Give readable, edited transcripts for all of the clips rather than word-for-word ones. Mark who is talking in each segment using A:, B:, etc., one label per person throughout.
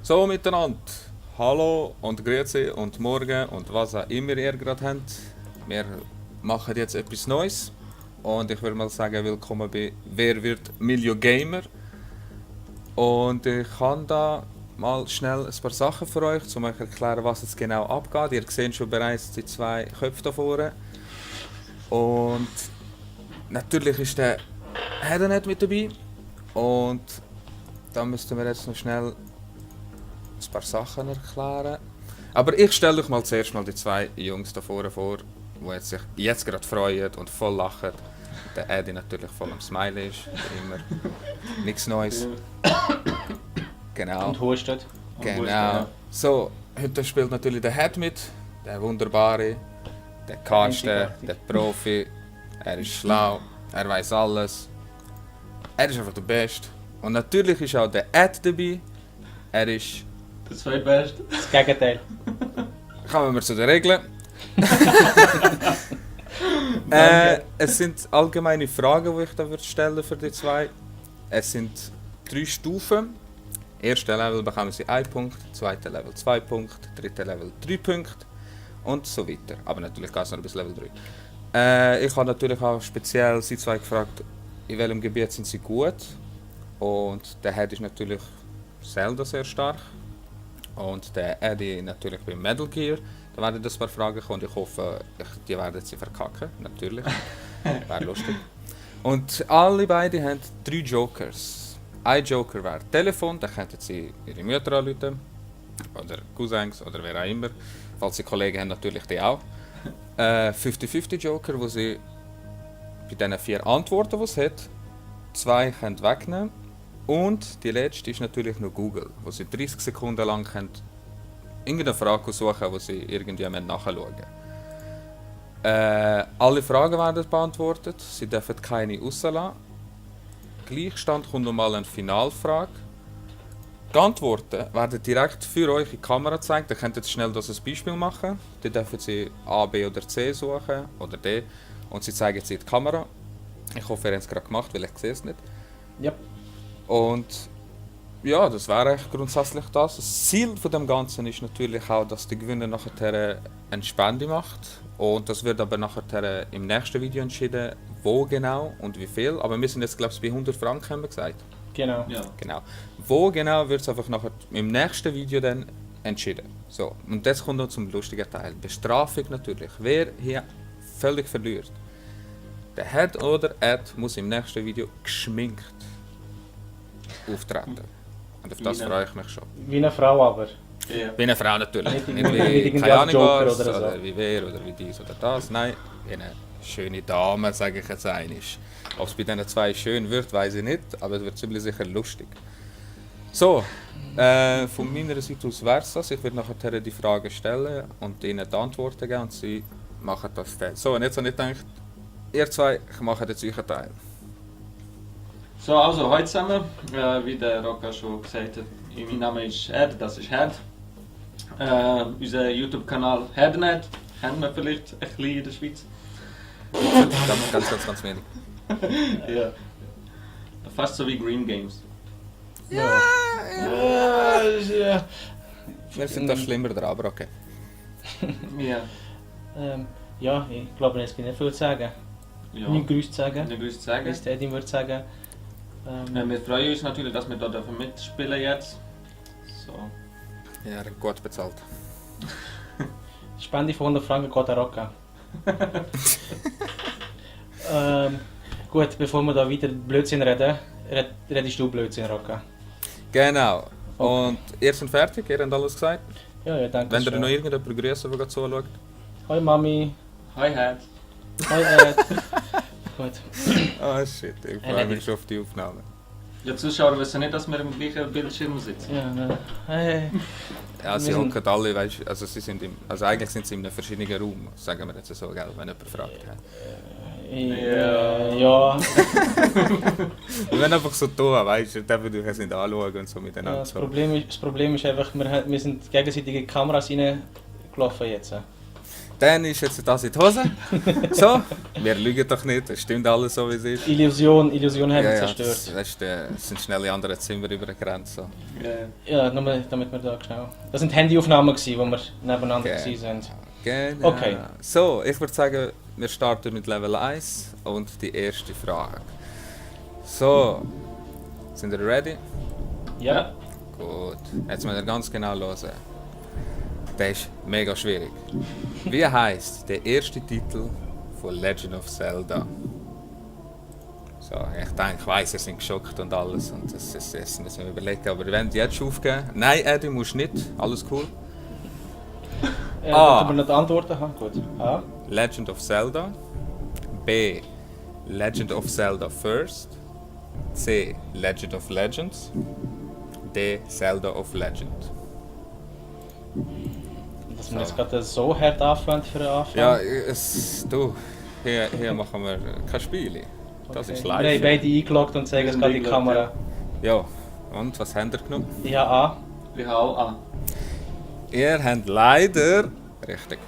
A: So miteinander. Hallo und Grüezi und Morgen und was auch immer ihr gerade habt. Wir machen jetzt etwas Neues. Und ich würde mal sagen, willkommen bei Wer wird Miljo Gamer. Und ich habe da mal schnell ein paar Sachen für euch, um euch zu erklären, was jetzt genau abgeht. Ihr seht schon bereits die zwei Köpfe da vorne. Und natürlich ist der Headernet mit dabei. Und da müssten wir jetzt noch schnell ein paar Sachen erklären. Aber ich stelle euch mal zuerst mal die zwei Jungs da vorne vor, die sich jetzt gerade freuen und voll lachen. Der Eddie natürlich voll am Smiley ist, wie immer. Nichts Neues. Genau.
B: Und hustet.
A: Genau. So, heute spielt natürlich der Head mit, der wunderbare, der Karsten, der Profi. Er ist schlau, er weiß alles. Er ist einfach der Beste. Und natürlich ist auch der Ed dabei. Er ist...
C: Der zweitbeste.
B: Das Gegenteil.
A: Kommen wir zu den Regeln. Es sind allgemeine Fragen, die ich da stellen für die zwei. Es sind 3 Stufen. Erste Level bekommen sie 1 Punkt, zweite Level 2 Punkte, dritte Level 3 Punkte und so weiter. Aber natürlich geht es noch bis Level 3. Ich habe natürlich auch speziell sie zwei gefragt, in welchem Gebiet sind sie gut. Und der Head ist natürlich Zelda sehr stark. Und der Eddie natürlich bei Metal Gear. Da werden ein paar Fragen kommen und ich hoffe, die werden sie verkacken. Natürlich. Wäre lustig. Und alle beide haben 3 Jokers. Ein Joker wäre Telefon, da könnten sie ihre Mütter anrufen. Oder Cousins oder wer auch immer. Falls sie Kollegen haben, natürlich die auch. 50-50 Joker, wo sie bei diesen 4 Antworten, die es hat, 2 können wegnehmen. Und die letzte ist natürlich noch Google, wo sie 30 Sekunden lang irgendeine Frage suchen, die sie irgendwie nachschauen müssen. Alle Fragen werden beantwortet, sie dürfen keine rauslassen. Gleichstand kommt nochmal eine Finalfrage. Die Antworten werden direkt für euch in die Kamera gezeigt, dann könnt ihr schnell das ein Beispiel machen. Dann dürfen sie A, B oder C suchen, oder D, und sie zeigen sie in die Kamera. Ich hoffe, ihr habt es gerade gemacht, weil ich sehe es nicht.
B: Ja.
A: Und ja, das wäre eigentlich grundsätzlich das. Das Ziel von dem Ganzen ist natürlich auch, dass der Gewinner nachher eine Spende macht. Und das wird aber nachher im nächsten Video entschieden, wo genau und wie viel. Aber wir sind jetzt, glaube ich, bei 100 Franken, haben wir gesagt.
B: Genau.
C: Ja.
A: Genau. Wo genau wird es einfach nachher im nächsten Video dann entschieden. So, und jetzt kommt noch zum lustigen Teil. Bestrafung natürlich. Wer hier völlig verliert, der Head oder Ed muss im nächsten Video geschminkt auftreten. Und auf das freue ich mich schon.
B: Wie eine Frau aber.
C: Ja.
A: Wie eine Frau natürlich.
B: Nicht
A: Nicht wie,
B: irgendwie
A: keine
B: als
A: Ahnung
B: Joker
A: was,
B: oder so.
A: oder wie wer, oder wie dies oder das. Nein, wie eine schöne Dame, sage ich jetzt einmal. Ob es bei diesen zwei schön wird, weiß ich nicht, aber es wird ziemlich sicher lustig. So, von meiner Seite aus wäre es das. Ich werde nachher die Fragen stellen und ihnen die Antworten geben und sie machen das dann. So, und jetzt habe ich gedacht, ihr zwei, ich mache jetzt euren Teil.
C: So, also heute zusammen, wie der Rocca schon gesagt hat, mein Name ist Ed, das ist Herd. Unser YouTube-Kanal Herdnet, kennt man vielleicht ein bisschen in der Schweiz.
A: Ganz wenig.
C: Ja. Fast so wie Green Games.
B: Ja.
A: Wir sind da schlimmer dran, aber okay.
C: Ja.
B: Ja, ich glaube, es gibt nicht viel zu sagen.
C: Ja.
B: Nicht Grüße zu sagen.
C: Nicht Grüße zu sagen.
B: Wie Eddie würde sagen.
C: Wir freuen uns natürlich, dass wir hier mitspielen jetzt. So.
A: Ja, gut bezahlt.
B: Spende von 100 Franken geht an Rocca. Gut, bevor wir da weiter Blödsinn reden, redest du Blödsinn, Rocca.
A: Genau.
B: Okay.
A: Und ihr seid fertig, ihr habt alles gesagt.
B: Ja, danke
A: Wenn ihr
B: schön.
A: noch irgendjemanden grüßen, der gerade zuschaut.
B: Hoi Mami.
C: Hi Herd.
B: Hoi Ed. Gut.
A: Ah shit, ich freue mich schon auf die Aufnahme.
C: Ja, Zuschauer wissen nicht, dass wir im gleichen Bildschirm sitzen.
B: Ja, hey.
A: Ja, sie
B: Wir sind-
A: hocken alle, weißt du, also also eigentlich sind sie in einem verschiedenen Raum, sagen wir jetzt so, gell, wenn jemand fragt.
B: Ja.
A: Wir werden einfach so tun, weißt du, dürfen euch jetzt nicht anschauen und so
B: Ja,
A: miteinander.
B: das
A: So.
B: Problem ist einfach, wir sind gegenseitig in die Kameras reingelaufen jetzt.
A: dann ist jetzt das in die Hose. So, wir lügen doch nicht, es stimmt alles so wie es ist.
B: Illusion haben wir
A: Ja,
B: zerstört.
A: das sind schnell in andere Zimmer übergerannt. So.
C: Ja.
B: Ja, nur damit wir da schnell... Das sind Handyaufnahmen gewesen, wo wir nebeneinander
A: Okay.
B: waren.
A: Genau.
B: Okay.
A: So, ich würde sagen, wir starten mit Level 1 und die erste Frage. So, sind ihr ready?
B: Ja.
A: Gut, jetzt müssen wir ganz genau hören. Der ist mega schwierig. Wie heisst der erste Titel von Legend of Zelda? So, ich denke, ich weiss, ihr seid geschockt und alles und das müssen wir überlegen. Aber wir werden jetzt schon aufgeben. Nein, Eddie, musst nicht. Alles cool.
B: Damit wir noch die Antworten haben. Gut. A.
A: Legend of Zelda. B. Legend of Zelda First. C. Legend of Legends. D. Zelda of Legend.
B: Dass wir jetzt gerade so hart anfangen für den Anfang.
A: Ja, hier machen wir kein Spiel. Das ist
B: Wir haben
A: live.
B: beide eingeloggt und zeigen es gerade in die Kamera.
A: Ja, und was habt ihr genommen?
B: Ich habe A.
C: Ich habe auch A.
A: Ihr habt leider... Richtig.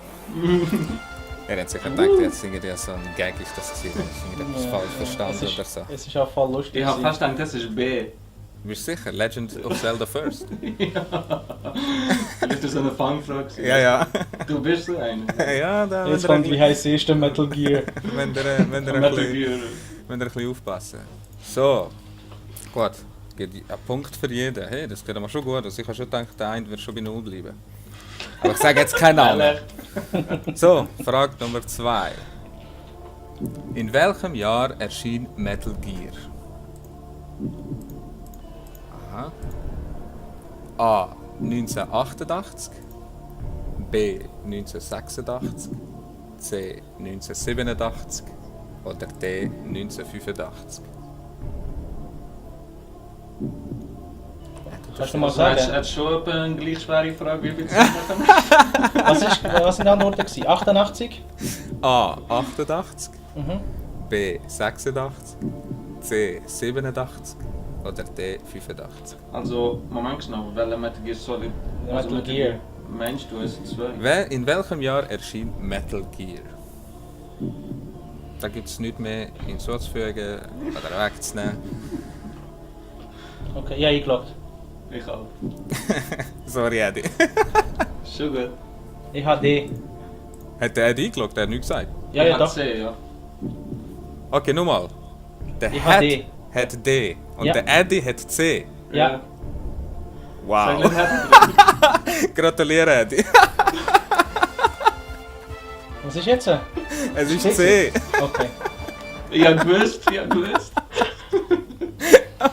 A: Ihr habt sicher gedacht, jetzt irgendwie so ein Gag ist das gewesen. Ich habe etwas falsch verstanden oder so.
B: Es ist auch voll lustig.
C: Ich habe fast gedacht, das ist B.
A: Bist du sicher? Legend of Zelda First?
C: Vielleicht ist das eine Fangfrage.
A: Ja.
C: Du bist so einer.
A: Ja, da
B: Jetzt kommt, wie heisst es, der Metal Gear.
A: wenn ihr
C: Metal Gear.
A: ein bisschen aufpassen. So, gut. Gibt ein Punkt für jeden. Hey, das geht aber schon gut. Also ich habe schon gedacht, der eine wird schon bei 0 bleiben. Aber ich sage jetzt keinen Namen. So, Frage Nummer 2. In welchem Jahr erschien Metal Gear? Aha. A. 1988. B. 1986. C. 1987. Oder D. 1985.
B: Kannst du mal
C: Also, hast
B: sagen,
C: du schon eine gleich schwere Frage wie bei
B: was sind die Antworten gewesen? 88?
A: A. 88.
B: Mhm.
A: B. 86. C. 87. Oder D. 85.
C: Also, Moment schnell, welcher Metal Gear Solid?
B: Metal Gear.
C: Meinst du, es sind zwei?
A: In welchem Jahr erschien Metal Gear? Da gibt es nichts mehr hinzuzufügen oder wegzunehmen.
B: Okay, ja, eingeloggt.
C: Ich auch.
A: Sorry, Eddie.
C: Schon gut.
B: Ich habe D.
A: Hat der Eddie eingeloggt? Der hat nichts gesagt.
B: Ja,
C: Ich
B: ja,
C: habe
B: doch.
C: C, ja.
A: Okay, nochmal. Der
B: Ich
A: hat
B: habe D.
A: hat D. Und
B: Ja.
A: der Eddie hat C.
B: Ja.
A: Wow.
C: Sag nicht,
A: Gratuliere, Eddie.
B: Was ist jetzt?
A: Es ist C.
B: Okay.
C: ich habe gewusst.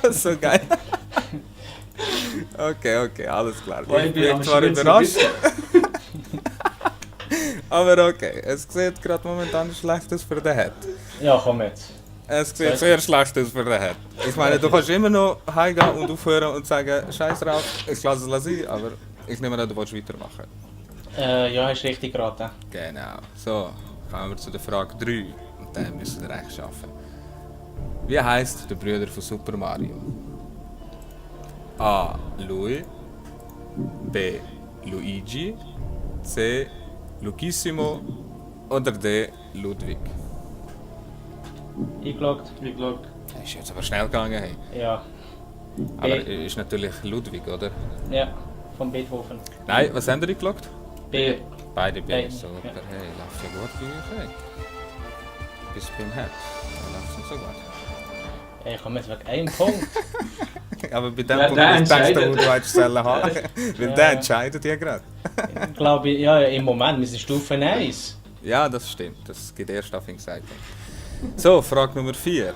A: So geil. Okay, alles klar.
C: Boah,
A: Ich
C: ich bin am
A: bin zwar
C: Schwitzen.
A: überrascht. Aber okay, es sieht gerade momentan schlecht aus für den Head.
B: Ja, komm jetzt.
A: Es sieht sehr schlecht aus für den Head. Ich meine, du kannst immer noch heimgehen und aufhören und sagen, scheiß drauf, ich lasse es sein, aber ich nehme an, du willst weitermachen.
B: Ja, hast richtig geraten.
A: Genau. So, kommen wir zu der Frage 3. Und dann müssen wir eigentlich schaffen. Wie heisst der Bruder von Super Mario? A. Louis. B. Luigi. C. Lucissimo. Oder D. Ludwig.
B: Eingeloggt.
C: Ich glaube.
A: Das ist jetzt aber schnell gegangen. Hey.
B: Ja.
A: Aber
B: B.
A: ist natürlich Ludwig, oder?
B: Ja, von Beethoven.
A: Nein, was haben die gelockt?
B: B.
A: Beide B.
B: Beide,
A: Super.
B: ja.
A: Hey, läuft ja gut für euch. Hey. Bis beim Head. Dann läuft es nicht so gut.
B: Ey, komm jetzt weg. Ein Punkt.
A: Aber bei dem
C: Ja,
A: Punkt
C: der
A: ist das Beste,
C: entscheidet.
A: wo du hättest haben sollen. Weil
B: Ja.
A: der entscheidet ja gerade.
B: Ich glaube, ja, im Moment, wir sind Stufe 1.
A: Ja, das stimmt. Das gibt erst auf den Seite. So, Frage Nummer 4.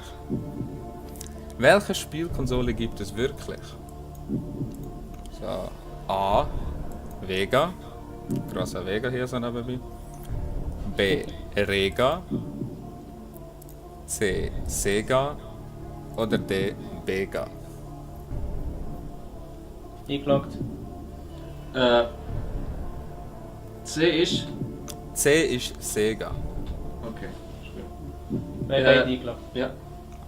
A: Welche Spielkonsole gibt es wirklich? So, A. Vega. Grosser Vega hier so nebenbei. B. Rega. C. Sega. Oder D. Vega.
B: Eingeloggt.
C: C ist.
A: C ist Sega.
C: Okay.
B: Wer
C: Ja.
B: beide eingeloggt?
C: Ja,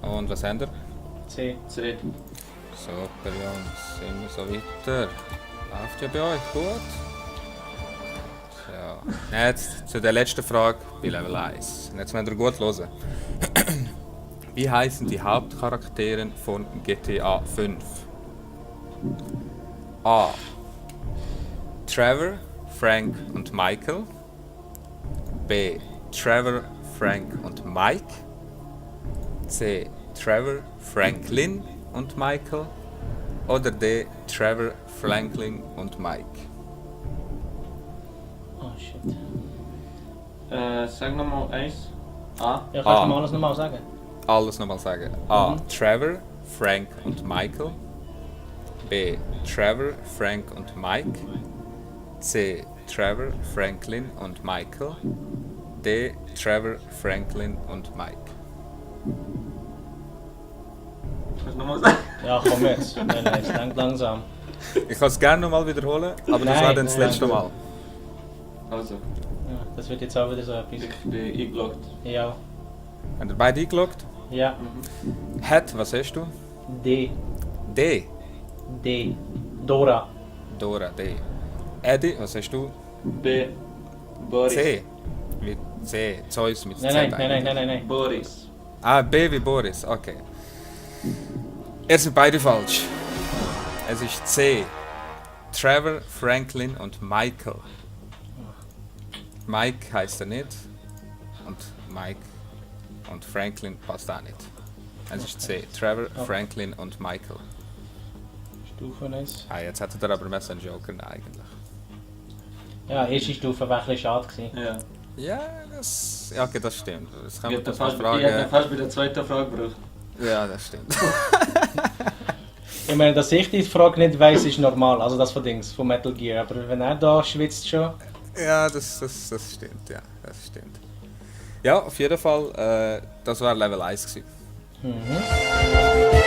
A: Und was haben wir?
B: C.
C: C.
A: Super, Jungs. Immer so weiter. Läuft ja bei euch gut? Ja. Jetzt zu der letzten Frage bei Level 1. Und jetzt müsst ihr gut hören. Wie heißen die Hauptcharaktere von GTA 5? A. Trevor, Frank und Michael. B. Trevor, Frank und Mike. C. Trevor, Franklin und Michael. Oder D. Trevor, Franklin und Mike.
B: Oh shit.
C: Sag nochmal eins. A.
B: Ja, kannst
A: Ah.
B: du mal alles nochmal sagen?
A: Alles nochmal sagen. A. Trevor, Frank und Michael. B. Trevor, Frank und Mike. C. Trevor, Franklin und Michael. D. Trevor, Franklin und Mike.
C: Kannst du nochmal sagen?
B: Ja, komm jetzt. Nein, es langt langsam.
A: Ich kann es gerne nochmal wiederholen, aber das
B: Nein,
A: war dann das
B: nein,
A: letzte Mal.
C: Also,
B: Ja, das wird jetzt auch wieder so etwas.
C: ich bin eingeloggt.
B: Ja.
A: Habt ihr beide eingeloggt?
B: Ja.
A: Het, was hast du?
B: D.
A: D.
B: D. Dora.
A: Dora, D. Eddie, was hast du?
C: B. Boris.
A: C. Wie C. Zeus mit
B: Nein,
A: Z
B: nein, nein, nein,
A: eigentlich.
B: nein, nein, nein.
C: Boris.
A: Ah, B wie Boris, okay. Ihr seid beide falsch. Es ist C. Trevor, Franklin und Michael. Mike heißt er nicht. Und Mike und Franklin passt auch nicht. Es ist C. Trevor, Franklin und Michael.
B: Stufe 1.
A: Ah, jetzt hättet ihr aber besser einen Joker eigentlich.
B: Ja, erste Stufe war ein bisschen schade gewesen.
C: Ja.
A: Ja, ja, okay, das stimmt. Das kann
C: Ich
A: man
C: hätte
A: das mal
C: fast, ich hätte
A: fragen.
C: fast bei der zweiten Frage gebraucht.
A: Ja, das stimmt.
B: Ich meine, dass ich die Frage nicht weiss, ist normal. Also das von Dings, von Metal Gear. Aber wenn er da schwitzt schon.
A: Ja, das stimmt, ja, das stimmt. Ja, auf jeden Fall, das war Level 1 gewesen.
B: Mhm.